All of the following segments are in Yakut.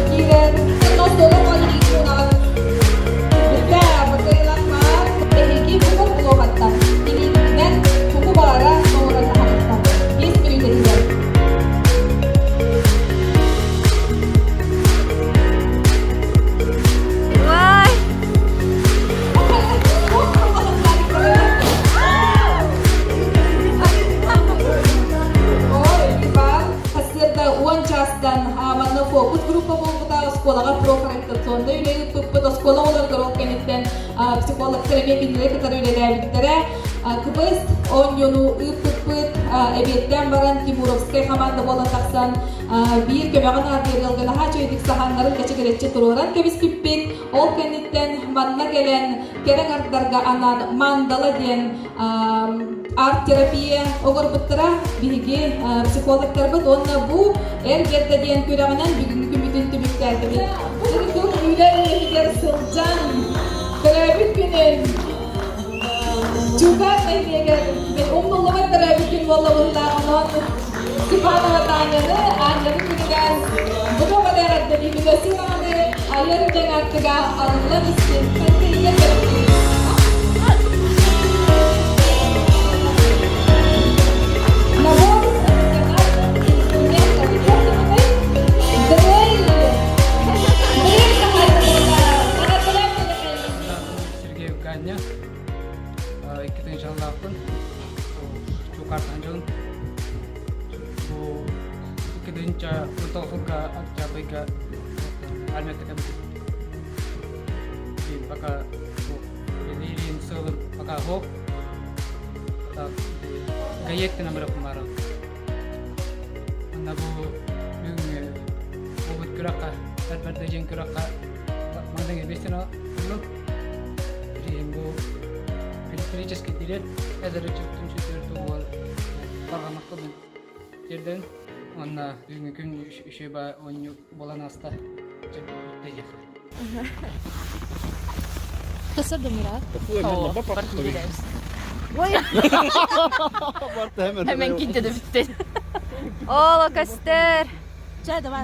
Киирэр. Эһиги бу боппуруоһаттан илиигитинэн тугу баара оҥорон таһаарыахтаах. Биэс мүнүүтэтигэр. Вай! Ой, Иван, сарсыарда 10 чаастан манна фокус группа буолбута, оскуолаҕа профориентационнай үлэ ыыппыппыт, оскуола оҕолоругар ол кэнниттэн психологтар эмиэ кинилэри кытары үлэлээбиттэрэ. Квест оонньууну ыыппыппыт, эбиэттээн баран Тимуровскай хамаанда буолан тахсан биир көмөҕө наадыйар ыалга наһаа үчүгэйдик саһааннарын кэчигирэччи туруоран кэбиспиппит. Ол кэнниттэн манна кэлэн кэрэ аҥардарга анаан мандала диэн арт-терапия оҥорбуттара биһиги психологтарбыт уонна бу эр бэрдэ диэн күрэҕинэн бүгүҥҥү күммүтүн түмүктээтибит. Курдук үлэ иһигэр сылдьан төрөөбүт күнүн Чугас нэһилиэгэр умнуллубат төрөөбүт күн буолла быһыылаах онон Степанова Таняны Аанньаны күнүнэн бу эҕэрдэлиибит өссө даҕаны айар үлэҥ аттыга арыллан истин кэнкэйигэр бэлэхтиибит. Набор инструментов Дрель! Дрель Сергей Ганя, иккитин дьаллаахпын, Чуукаартан дьон. Бу иккитинчэ ытылхылга октябрьга армията кэбитим. Пока илиин сылым пока хоп. Гаеттин амыраппын Манна бу бүгүҥҥү буолбут күрэххэ, бэрт дьиҥ күрэххэ маҥнайгы миэстэни ыллым. Билигин бу электрический билет эдэр ыччат түмсүүтүгэр туһугар барҕа тиэрдэбин. Уонна бүгүҥҥү күн үчүгэй оонньуу буолан ааста. Бүттэ Hemen gitti de bitti. Ола көстөр.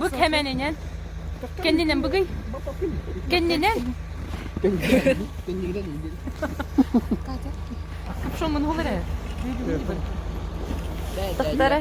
Бу кеменинен. Кenninen bugün. Кenninen. Капшон мын холере. Тахтара.